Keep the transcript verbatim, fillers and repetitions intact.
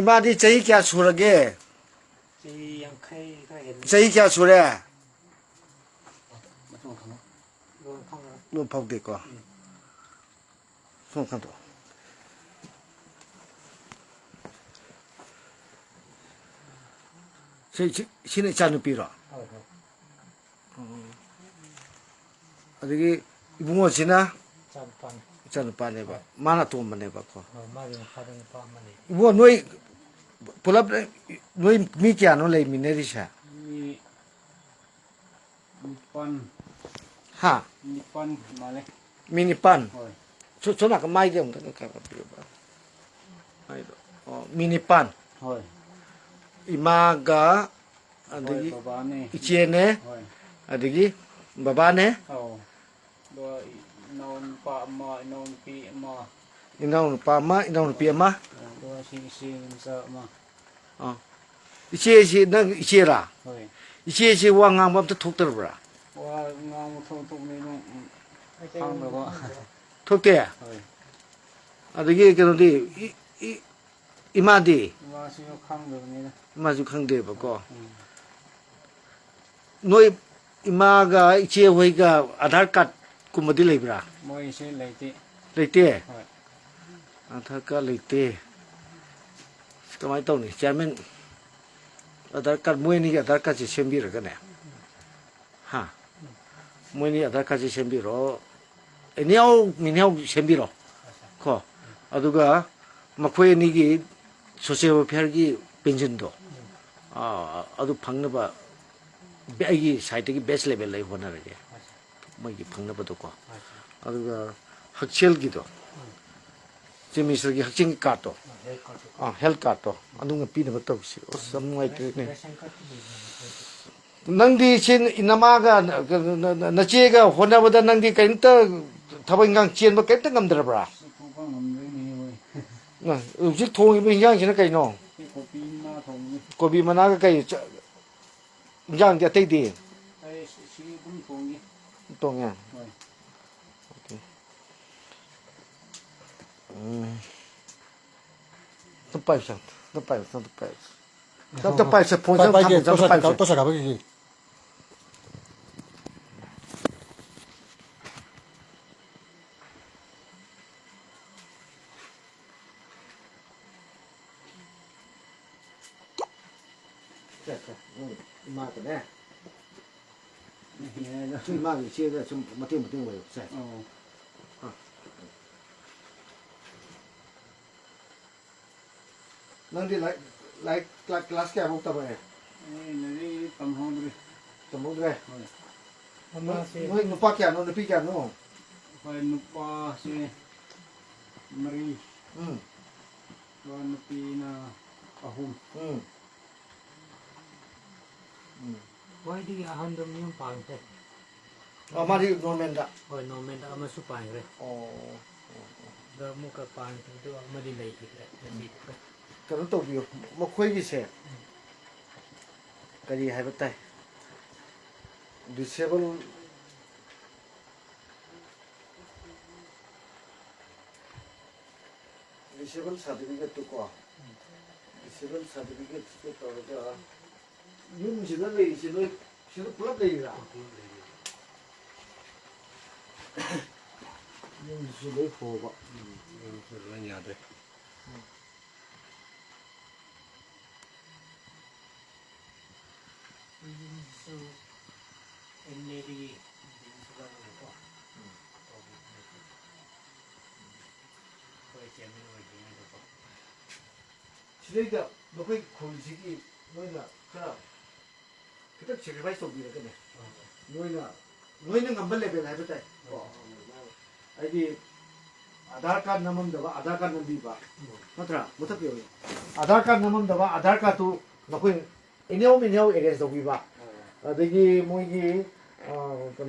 ꯏꯃꯥꯗꯤ ꯆꯍꯤ ꯀꯌꯥ ꯁꯨꯔꯒꯦ? ꯆꯍꯤ ꯌꯥꯡꯈꯩ ꯈꯔ ꯍꯦꯜꯂꯦ꯫ ꯆꯍꯤ ꯀꯌꯥ ꯁꯨꯔꯦ? ꯃꯇꯨꯡ ꯈꯪꯉꯣ꯫ ꯂꯣꯟ ꯈꯪꯉꯔꯣꯏ꯫ ꯂꯣꯟ ꯐꯥꯎꯗꯦꯀꯣ꯫ ꯎꯝ꯫ ꯁꯣꯝ ꯈꯟꯗꯣꯛꯑꯣ꯫ ꯁꯤ, ꯁꯤ, ꯁꯤꯅ ꯏꯆꯥꯅꯨꯄꯤꯔꯣ? ꯍꯣꯏ, ꯍꯣꯏ꯫ ꯑꯗꯒꯤ ꯏꯕꯨꯡꯉꯣꯁꯤꯅ ꯏꯆꯥꯅꯨꯄꯥꯅꯤ꯫ ꯏꯆꯥꯅꯨꯄꯥꯅꯦꯕ꯫ ꯍꯣꯏ꯫ ꯃꯥꯅ ꯑꯇꯣꯝꯕꯅꯦꯕꯀꯣ꯫ ꯍꯣꯏ, ꯃꯥꯒꯤ ꯃꯈꯥꯗ ꯅꯨꯄꯥ ꯑꯃ ꯂꯩ꯫ ꯏꯕꯨꯡꯉꯣ, ꯅꯣꯏ ꯄꯨꯂꯞ, ꯅꯣꯏ ꯃꯤ ꯀꯌꯥꯅꯣ ꯂꯩꯃꯤꯟꯅꯔꯤꯁꯦ? ꯃꯤ ꯅꯤꯄꯥꯟ꯫ ꯍꯥ? ꯅꯤꯄꯥꯟ ꯃꯥꯜꯂꯦ꯫ ꯃꯤ ꯅꯤꯄꯥꯟ? ꯍꯣꯏ꯫ ꯁꯣ-, ꯁꯣꯝ ꯅꯥꯀꯟ ꯃꯥꯏꯗ ꯑꯃꯨꯛꯇꯪ ꯀꯩꯅꯣ ꯄꯤꯌꯨꯕ꯫ ꯃꯥꯏꯗꯣ꯫ ꯑꯣ, ꯃꯤ ꯅꯤꯄꯥꯟ꯫ ꯍꯣꯏ꯫ ꯏꯃꯥꯒ, ꯍꯣꯏ, ꯑꯗꯒꯤ ꯕꯕꯥꯅꯦ꯫ ꯏꯆꯦꯅꯦ, ꯍꯣꯏ꯫ ꯑꯗꯒꯤ ꯕꯕꯥꯅꯦ꯫ ꯑꯧ꯫ ꯑꯗꯨꯒ ꯏꯅꯥꯎ ꯅꯨꯄꯥ ꯑꯃ, ꯏꯅꯥꯎ ꯅꯨꯄꯤ ꯑꯃ꯫ ꯏꯅꯥꯎ ꯅꯨꯄꯥ ꯑꯃ, ꯏꯅꯥꯎ ꯅꯨꯄꯤ ꯑꯃ꯫ ꯑꯗꯨꯒ ꯁꯤ ꯏꯆꯦ ꯃꯆꯥ ꯑꯃ꯫ ꯑꯥ꯫ ꯏꯆꯦꯁꯤ ꯅꯪ ꯏꯆꯦꯔꯥ? ꯍꯣꯏ꯫ ꯏꯆꯦꯁꯤ ꯋꯥ ꯉꯥꯡꯕ ꯑꯝꯇ ꯊꯣꯛꯇ꯭ꯔꯕ꯭ꯔꯥ? ꯋꯥ ꯉꯥꯡꯕ ꯊꯣꯛ-, ꯊꯣꯛꯅꯤ ꯑꯗꯨꯝ, ꯎꯝ, ꯈꯪꯗꯕ꯫ ꯊꯣꯛꯇꯦ? ꯍꯣꯏ꯫ ꯑꯗꯒꯤ ꯀꯩꯅꯣꯗꯤ, ꯏ-, ꯏ-, ꯏꯃꯥꯗꯤ? ꯏꯃꯥꯁꯤꯁꯨ ꯈꯪꯗꯕꯅꯤꯅ꯫ ꯏꯃꯥꯁꯨ ꯈꯪꯗꯦꯕꯀꯣ꯫ ꯎꯝ꯫ ꯅꯣꯏ ꯏꯃꯥꯒ ꯏꯆꯦ ꯍꯣꯏꯒ ꯑꯙꯥꯔ ꯀꯥꯔꯗ ꯀꯨꯝꯕꯗꯤ ꯂꯩꯕ꯭ꯔꯥ? ꯃꯣꯏꯁꯦ ꯂꯩꯇꯦ꯫ ꯂꯩꯇꯦ? ꯍꯣꯏ꯫ ꯑꯙꯥꯔ ꯀꯥꯔꯗ ꯂꯩꯇꯦ꯫ ꯀꯃꯥꯏꯅ ꯇꯧꯅꯤ? ꯆꯤꯌꯥꯔꯃꯦꯟ, ꯑꯙꯥꯔ ꯀꯥꯔꯗ, ꯃꯣꯏ ꯑꯅꯤꯒꯤ ꯑꯙꯥꯔ ꯀꯥꯔꯗꯁꯦ ꯁꯦꯝꯕꯤꯔꯒꯅꯦ꯫ ꯍꯥ? ꯃꯣꯏ ꯑꯅꯤ ꯑꯙꯥꯔ ꯀꯥꯔꯗꯁꯦ ꯁꯦꯝꯕꯤꯔꯣ꯫ ꯑꯦꯅꯤꯍꯥꯎ, ꯃꯤꯅꯤꯍꯥꯎ ꯁꯦꯝꯕꯤꯔꯣ꯫ ꯀꯣ? ꯑꯗꯨꯒ ꯃꯈꯣꯏ ꯑꯅꯤꯒꯤ ꯁꯣꯁꯤꯌꯦꯜ ꯋꯦꯜꯐꯤꯌꯔꯒꯤ ꯄꯦꯟꯁꯤꯟꯗꯣ, ꯑꯥ, ꯑꯗꯨ ꯐꯪꯅꯕ ꯕꯦ-, ꯑꯩꯒꯤ ꯁꯥꯏꯠꯇꯒꯤ ꯕꯦꯁ ꯂꯦꯚꯦꯜꯗ ꯑꯩ ꯍꯣꯠꯅꯔꯒꯦ꯫ ꯃꯣꯏꯒꯤ ꯐꯪꯅꯕꯗꯣꯀꯣ꯫ ꯑꯗꯨꯒ ꯍꯛꯁꯦꯜꯒꯤꯗꯣ, ꯆꯤꯐ ꯃꯤꯅꯤꯁꯇꯔꯒꯤ ꯍꯛꯁꯦꯜꯒꯤ ꯀꯥꯔꯠꯇꯣ, ꯑꯥ, ꯍꯦꯜꯊ ꯀꯥꯔꯠꯇꯣ, ꯑꯗꯨꯒ ꯄꯤꯅꯕ ꯇꯧꯁꯤ꯫ ꯑꯁ, ꯌꯥꯝ ꯅꯨꯡꯉꯥꯏꯇ꯭ꯔꯦꯅꯦ꯫ ꯅꯪꯗꯤ ꯁꯤ ꯅꯃꯥꯒ, ꯅ-, ꯅ-, ꯅ-, ꯅꯆꯦꯒ ꯍꯣꯠꯅꯕꯗ ꯅꯪꯗꯤ ꯀꯔꯤꯝꯇ ꯊꯕꯛ ꯏꯪꯈꯥꯡ ꯆꯦꯟꯕ ꯀꯔꯤꯝꯇ ꯉꯝꯗ꯭ꯔꯕ꯭ꯔꯥ? ꯆꯠꯊꯣꯛꯄ ꯉꯝꯗ꯭ꯔꯦꯅꯦ, ꯍꯣꯏ꯫ ꯅ-, ꯍꯧꯖꯤꯛ ꯊꯣꯡꯉꯤꯕ ꯏꯟꯖꯥꯡꯁꯤꯅ ꯀꯩꯅꯣ? ꯁꯤ ꯀꯣꯕꯤ ꯃꯅꯥ ꯊꯣꯡꯕꯅꯤ꯫ ꯀꯣꯕꯤ ꯃꯅꯥꯒ ꯀꯩ ꯆ-, ꯏꯟꯖꯥꯡꯗꯤ ꯑꯇꯩꯗꯤ? ꯑꯩ ꯁꯤ, ꯁꯤ ꯑꯗꯨꯝ ꯊꯣꯡꯉꯤ꯫ ꯇꯣꯡꯉꯦ? ꯍꯣꯏ꯫ ꯑꯣꯀꯦ꯫ ꯎꯝ꯫ ꯑꯗꯨꯝ ꯄꯥꯏꯌꯨꯁꯦ, ꯑꯝꯇ ꯄꯥꯏꯌꯨꯁꯦ, ꯑꯝꯇ ꯄꯥꯏꯌꯨꯁꯦ꯫ ꯑꯝꯇ ꯄꯥꯏꯌꯨꯁꯦ, ꯐꯣꯟꯁꯦ ꯑꯝꯇ ꯄꯥꯏꯒꯦ, ꯊꯝꯃꯨꯁꯦ, ꯑꯝꯇ ꯄꯥꯏꯌꯨꯁꯦ꯫ ꯇꯣꯁ ꯀꯥꯄꯛꯈꯤꯒꯦ꯫ ꯁꯦ, ꯁꯦ, ꯅꯣꯏ ꯏꯃꯥꯗꯅꯦ꯫ ꯁꯤ ꯏꯃꯥꯒꯤ ꯏꯆꯦꯗ ꯁꯨꯝ ꯃꯇꯦꯡ ꯃꯇꯦꯡ ꯑꯣꯏꯌꯨ, ꯁꯦ꯫ ꯑꯣ꯫ ꯑꯥ꯫ ꯅꯪꯗꯤ ꯂꯥꯏꯔꯤꯛ, ꯂꯥꯏꯔꯤꯛ ꯀ꯭ꯂꯥ-, ꯀ꯭ꯂꯥꯁ ꯀꯌꯥꯐꯧ ꯇꯝꯃꯛꯑꯦ? ꯑꯩ ꯂꯥꯏꯔꯤꯛ ꯇꯝꯍꯧꯗ꯭ꯔꯦ꯫ ꯇꯝꯍꯧꯗ꯭ꯔꯦ? ꯍꯣꯏ꯫ ꯅꯣꯏ, ꯅꯣꯏ ꯅꯨꯄꯥ ꯀꯌꯥꯅꯣ, ꯅꯨꯄꯤ ꯀꯌꯥꯅꯣ? ꯑꯩꯈꯣꯏ ꯅꯨꯄꯥꯁꯦ ꯃꯔꯤ꯫ ꯎꯝ꯫ ꯑꯗꯨꯒ ꯅꯨꯄꯤꯅ ꯑꯍꯨꯝ꯫ ꯎꯝ꯫ ꯎꯝ꯫ ꯈ꯭ꯋꯥꯏꯗꯒꯤ ꯑꯍꯟꯗꯣ ꯃꯌꯨꯝ ꯄꯥꯟꯈ꯭ꯔꯦ꯫ ꯑꯣ, ꯃꯥꯗꯤ ꯅꯣꯔꯃꯦꯜꯗ? ꯍꯣꯏ, ꯅꯣꯔꯃꯦꯜꯗ ꯑꯃꯁꯨ ꯄꯥꯟꯈ꯭ꯔꯦ꯫ ꯑꯣ, ꯑꯣ, ꯑꯣ꯫ ꯑꯗꯣ ꯑꯃꯨꯛꯀ ꯄꯥꯟꯈꯤꯕꯗꯣ ꯑꯃꯗꯤ ꯂꯩꯈꯤꯗ꯭ꯔꯦ ꯉꯁꯤꯗꯤ꯫ ꯀꯩꯅꯣ ꯇꯧꯕꯤꯌꯨ, ꯃꯈꯣꯏꯒꯤꯁꯦ ꯀꯔꯤ ꯍꯥꯏꯕ ꯇꯥꯏ, ꯗꯤꯁꯦꯕꯜ, ꯗꯤꯁꯦꯕꯜ ꯁꯥꯔꯇꯤꯐꯤꯀꯦꯠꯇꯨꯀꯣ, ꯗꯤꯁꯦꯕꯜ ꯁꯥꯔꯇꯤꯐꯤꯀꯦꯠꯁꯤꯒ ꯇꯧꯔꯒ ꯌꯨꯝꯁꯤꯗ ꯂꯩꯔꯤꯁꯦ ꯅꯣꯏ ꯁꯤꯗ ꯄꯨꯂꯞ ꯂꯩꯔꯤꯔꯥ? ꯌꯨꯝꯁꯤꯁꯨ ꯂꯣꯏ ꯍꯣꯕ꯫ ꯎꯝ, ꯌꯨꯝꯁꯨ ꯂꯣꯏ ꯌꯥꯗ꯭ꯔꯦ꯫ ꯌꯨꯝꯁꯤꯁꯨ ꯑꯦꯝ ꯑꯦꯜ ꯑꯦꯗꯒꯤ ꯕꯤꯜꯁꯨ ꯂꯧꯔꯒꯀꯣ꯫ ꯎꯝ꯫ ꯇꯧꯕꯤꯕꯅꯦ꯫ ꯑꯩꯈꯣꯏ ꯆꯤꯌꯔꯃꯦꯟ ꯑꯣꯏꯗ꯭ꯔꯤꯉꯩꯗꯀꯣ꯫ ꯁꯤꯗꯩꯗ ꯅꯈꯣꯏ ꯈꯨꯜꯁꯤꯒꯤ ꯅꯣꯏꯅ ꯈꯔ ꯈꯤꯇꯪ ꯁꯦꯀ꯭ꯔꯤꯐꯥꯏꯁ ꯇꯧꯕꯤꯔꯒꯅꯦ, ꯅꯣꯏꯅ, ꯅꯣꯏꯅ ꯉꯝꯕ ꯂꯦꯚꯦꯜ ꯍꯥꯏꯕ ꯇꯥꯏ ꯀꯣ, ꯍꯥꯏꯗꯤ ꯑꯙꯥꯔ ꯀꯥꯔꯗ ꯅꯝꯃꯝꯗꯕ ꯑꯙꯥꯔ ꯀꯥꯔꯗ ꯅꯝꯕꯤꯕ, ꯅꯠꯇ꯭ꯔꯥ? ꯃꯨꯊꯠꯄꯤꯌꯨ꯫ ꯑꯙꯥꯔ ꯀꯥꯔꯗ ꯅꯝꯃꯝꯗꯕ ꯑꯙꯥꯔ ꯀꯥꯔꯗꯇꯨ ꯅꯈꯣꯏ ꯑꯦꯅꯤꯍꯥꯎ ꯃꯦꯅꯤꯍꯥꯎ ꯑꯦꯔꯦꯟꯖ ꯇꯧꯕꯤꯕ, ꯑꯗꯒꯤ ꯃꯣꯏꯒꯤ, ꯑ,